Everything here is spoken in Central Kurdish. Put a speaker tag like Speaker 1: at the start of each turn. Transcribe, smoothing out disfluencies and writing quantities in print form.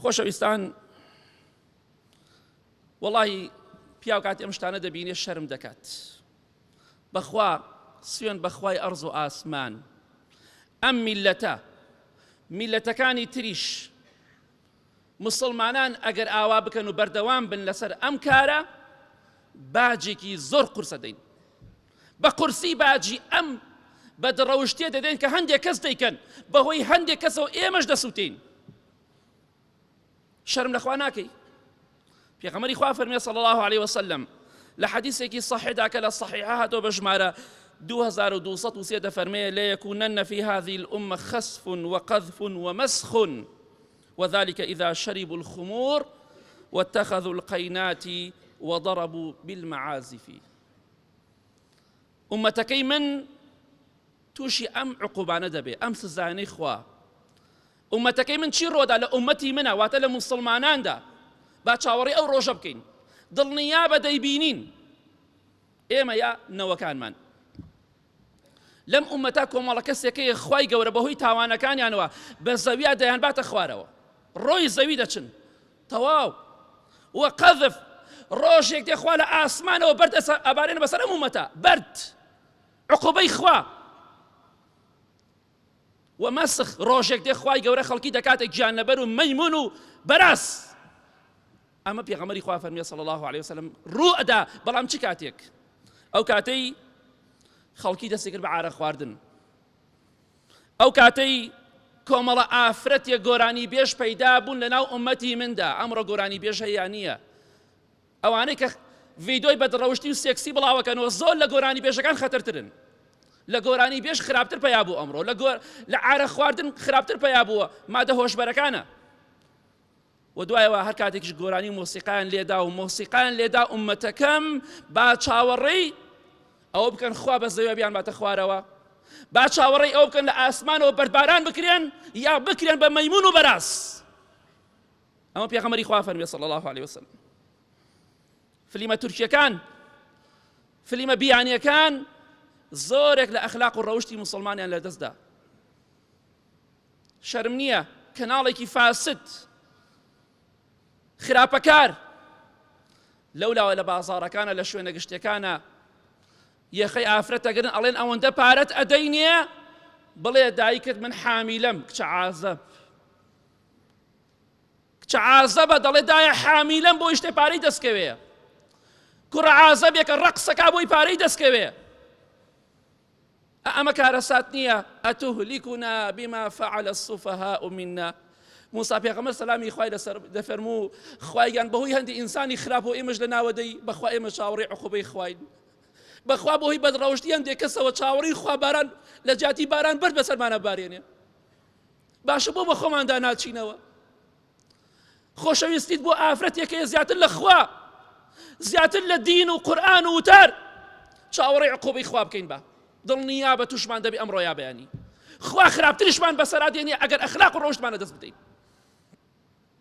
Speaker 1: خۆشەویستان وەڵاهی پیاو کاتی ئەم شتانە دەبینێ شەرم دەکات بەخوا سوێن بەخوای ئەرز و ئاسمان ئەم میلەتە میلەتەکانی تریش مسلمانان ئەگەر ئاوا بکەن و بەردەوام بن لەسەر ئەم کارە باجێکی زۆر قورسە دەین بە قورسی باجی ئەم بەدڕەوشتێ دەدەین کە هەندێک کەس دەیکەن بەهۆی هەندێک کەسەوە ئێمەش دەسووتین شەرم لە خوا ناکەی پێغەمبەری خوا فەرمی صلی الله علیه وسلم لە حەدیثێکی صحیحدا کە لە صحیحە هاتۆ بە ژمارە 2203 دەفەرمێ لەیەکونن في هذه الأمة خسف وقذف ومسخ وذلك إذا شربوا الخمور واتخذوا القينات وضربوا بالمعازف ئومەتەکەی من تووشی ئەم عقوبانە دەبێ ئەم سزایانەی خوا ئومەتەکەی من چی ڕۆدا لە ئومەتی منە واتە لە موسڵماناندا با چاوەڕێی ئەو ڕۆژە بکەین دڵنیا بە دەیبینین ئێمە یا نەوەکانمان لەم ئومەتا کۆمەڵە کەسێکەیە خوای گەورە بەهۆی تاوانەکانیانەوە بە زەویا دەیانباتە خوارەوە ڕۆی زەوی دەچن تەواو و قەذف ڕۆژێک دێ خوا لە ئاسمانەوە بەرد ئەبارێنە بەسەر ئەم ئومەتە بەرد عقوبەی خوا و مەسخ ڕۆژێک دێ خوای گەورە خەڵکی دەکاتە گیانلەبەر و مەیمون و بەراز ئەمە پێغەمبەری خوا فەرمیە صلی الله علیه وسلم ڕوو ئەدا بەڵام چ کاتێک ئەو کاتەی خەڵکی دەستی کرد بە عارە خواردن ئەو کاتەی کۆمەڵە ئافرەتێک گۆرانی بێژ پەیدا بوون لەناو ئومەتی مندا ئەمڕۆ گۆرانی بێژ هەیە نییە ئەوانەی کە ڤیدۆی بەدڕەوشتی و سێکسی بڵاوەکەنەوە زۆر لە گۆرانی بێژەکان خەتەرترن لە گۆرانی بێژ خراپتر پەیا بوو ئەمڕۆ لە گۆر لە عارە خواردن خراپتر پەیا بووە مادە هۆشبەرەکانە و دوایەوە هەر کاتێکیش گۆرانی و مۆسیقایان لێدا و مۆسیقایان لێدا ئومەتەکەم با چاوەڕێی ئەوە بکەن خوا بە زەوێ بیان باتە خوارەوە با چاوەڕێی ئەوە بکەن لە ئاسمانەوە بەردباران بکرێن یا بکرێن بە مەیمون و بەراز ئەمە پێغەمبەری خوا فەرمی صلی الله علیه وسلم فلیمە تورکیەکان فلیمە بیانیەکان زۆرێک لە ئەخلاق و ڕەوشتی مسلمانیان لەدەستدا شەرم نییە کەناڵێکی فاسد خراپەکار لەولاوە لە بازاڕەکانە لە شوێنە گشتەکانە یەخەی ئافرەت ئەگرن ئەڵێن ئەوەندە پارەت ئەدەینێ بڵێ دایکت من حامیلەم کچە عازەب کچە عازەبە دەڵێ دایە حامیلەم بۆی شتێ پارەی دەستکەوێ کوڕە عازەبێکە ڕەقسەکا بۆی پارەی دەستکەوێ ئەمە کارەسات نییە ئەتهلیکنا بما فعل السفهاء منا موسا پێغەمبەر سەلامی خوای لەسەر دەفەرموو خوای گیان بەهۆی هەندی ئینسانی خراپ و ئێمەش لە ناوە دەی بەخوا ئێمە چاوەڕێی عقوبەی خواین بەخوا بەهۆی بەدڕەوشتی هەندێک کەسەوە چاوەڕێی خوا باران لە جیاتی باران بەرد بەسەرمانە بارێنێ باشە بۆ بە خۆماندا ناچینەوە خۆشەویستیت بۆ ئافرەتێک هەیە زیاتر لە خوا زیاتر لە دین و قورئان و وتار چاوەڕێی عقوبەی خوا بکەین بە دڵنیا بە توشمان دەبی ئەمڕۆ یا بەیانی خوا خراپتریشمان بەسەرا دێنێ ئەگەر ئەخلاق و ڕەوشتمان لەدەست بدەین.